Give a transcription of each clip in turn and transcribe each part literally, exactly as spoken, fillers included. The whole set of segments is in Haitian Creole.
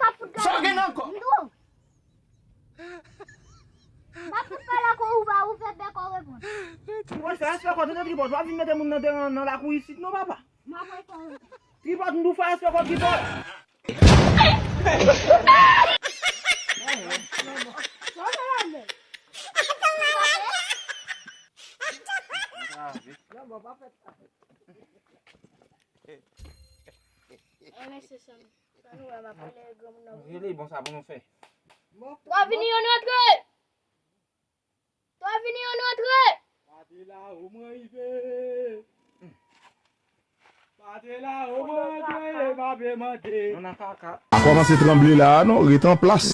ka fout gade. Sa w gen nan kò? M di w. M ap fout pale ak ou, ou pa ouvè bèk ou reponn. Tripòt, fè respè kò w tande, Tripòt. W ap vin mete moun nan deran nan lakou isit non, papa. M ap reponn. Tripòt, m di w fè respè kò w, Tripòt. Sa nou wè m ap pale granmoun nan. Rele bon sa pou nou fè. Twa vini, youn rantre. Twa vini, youn rantre. Pate la, ou mwen rive. Pate la, ou mwen rantre, m ap mande. Nou nan kaka. Pa kòmanse tranble la a non, ret an plas.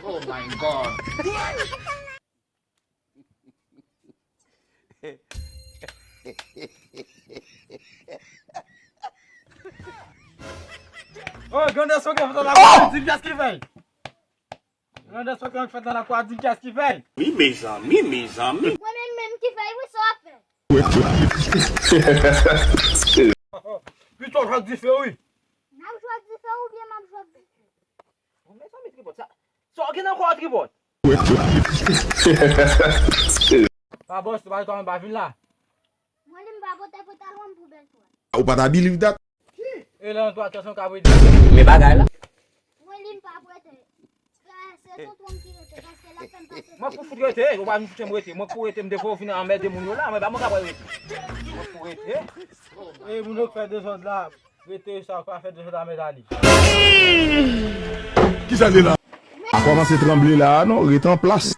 Oh my God. Oh, grandèso gen fè la, di pyès ki fèy. Grandèso gen fè la, kwa di pyès ki fèy. Wi, mezanmi, mezanmi. Mwen menm menm ki fèy, wi, sa w ap fè. Pito w jwe ak dife, wi. N ap jwe ak dife oubyen m ap jwe ak dife? Bon, mezanmi, Tripòt, sa, sa w gen nan kò w, Tripòt? Pa bòs, pa, pa, pa vin la. Mwen li m pa pote pantalon m pou bèl fwa. Ou pa ta believe that? E lè yon twa tèt yon kabrit. Men bagay la. Mwen li m pa pote. Se, se tonton m ki rete, paske l ap fè m pase. Mwen pou fout rete, ou pa vin fout fè m rete. Mwen pou rete, m te fè w vin anmède moun yo la, mwen pa mwen ka pral rete. Mwen pou rete. E moun yo k fè dezòd la. Rete sa, pa fè de sot a mèt ale. Kisa l ye la? Pa kòmanse tranble la a non, ret an plas.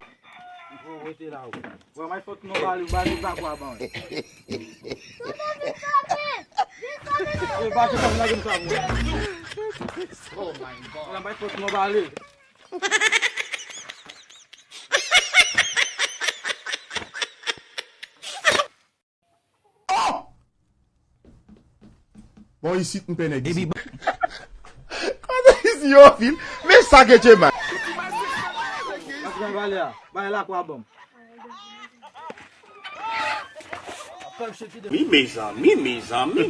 Rete la ou. Wè, may fòt non bali, bali pa kwa ban. E bati pa lage m sa mwen. Oh my God. Wè, may fòt non bali. Oh! Bon, isit m pè nèg isit. Kote isi yo fil? Men sa ke che man. Ap nan vale a. Bay lakwa ban m. Mi mezanmi, mezanmi.